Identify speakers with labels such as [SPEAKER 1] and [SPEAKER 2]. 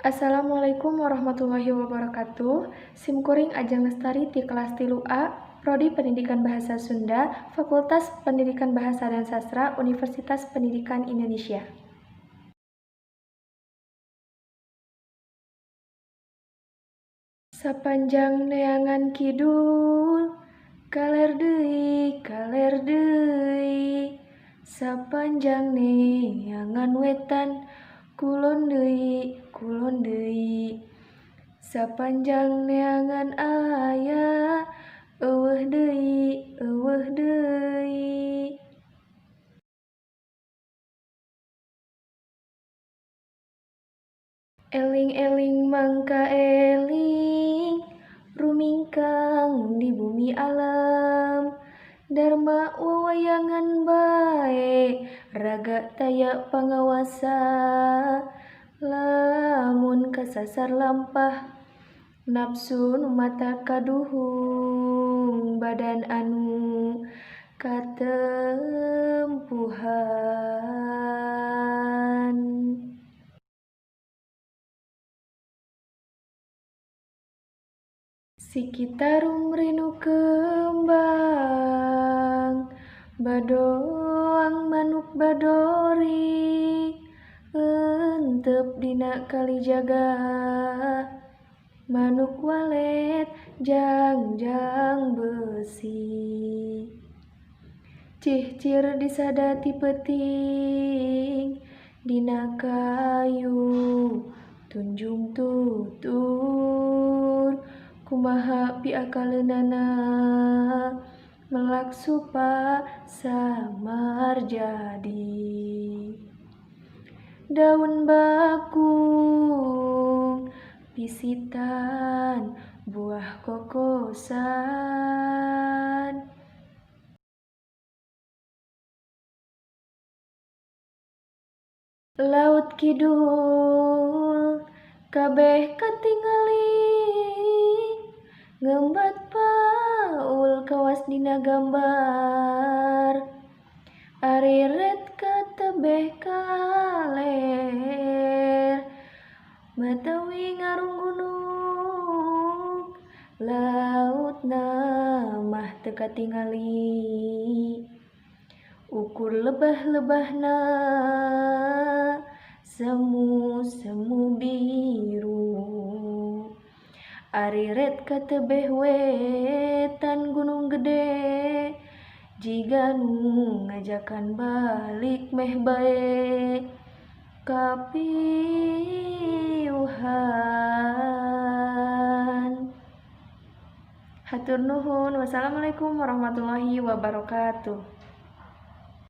[SPEAKER 1] Assalamualaikum warahmatullahi wabarakatuh. Simkuring Ajeng Lestari ti kelas 3A, Prodi Pendidikan Bahasa Sunda, Fakultas Pendidikan Bahasa dan Sastra, Universitas Pendidikan Indonesia. Sapanjang neangan kidul, kaler deui, kaler deui. Sapanjang neangan wetan, kulon deui, kulon deui. Sapanjang neangan aya, euweuh deui, euweuh deui. Eling-eling mangka eling, rumingkang di bumi alam. Darma wawayangan bae, raga taya pangawasa. Lamun kasasar lampah, nafsu nu mata kaduhung, badan anu katempuhan. Si Citarum rinu kembang, badoang manuk badori, entep dina kalijaga, manuk walet jangjang besi. Cihcir disadati peuting, dina kayu tunjung tutur. Kumaha piakaleunana, melak supa samar jadi. Daun bakung pisitan buah kokosan. Laut kidul kabeh katingali, ngembat paul kawas dina gambar. Ari ret katebeh kaler, matawi ngarunggunuk, lautna mah teu katingali. Ukur lebah-lebahna, semu-semu biru. Ari ret katebeh wetan Gunung Gede, jiga nu ngajakan balik meh bae kapiuhan. Hatur nuhun. Wassalamualaikum warahmatullahi wabarakatuh.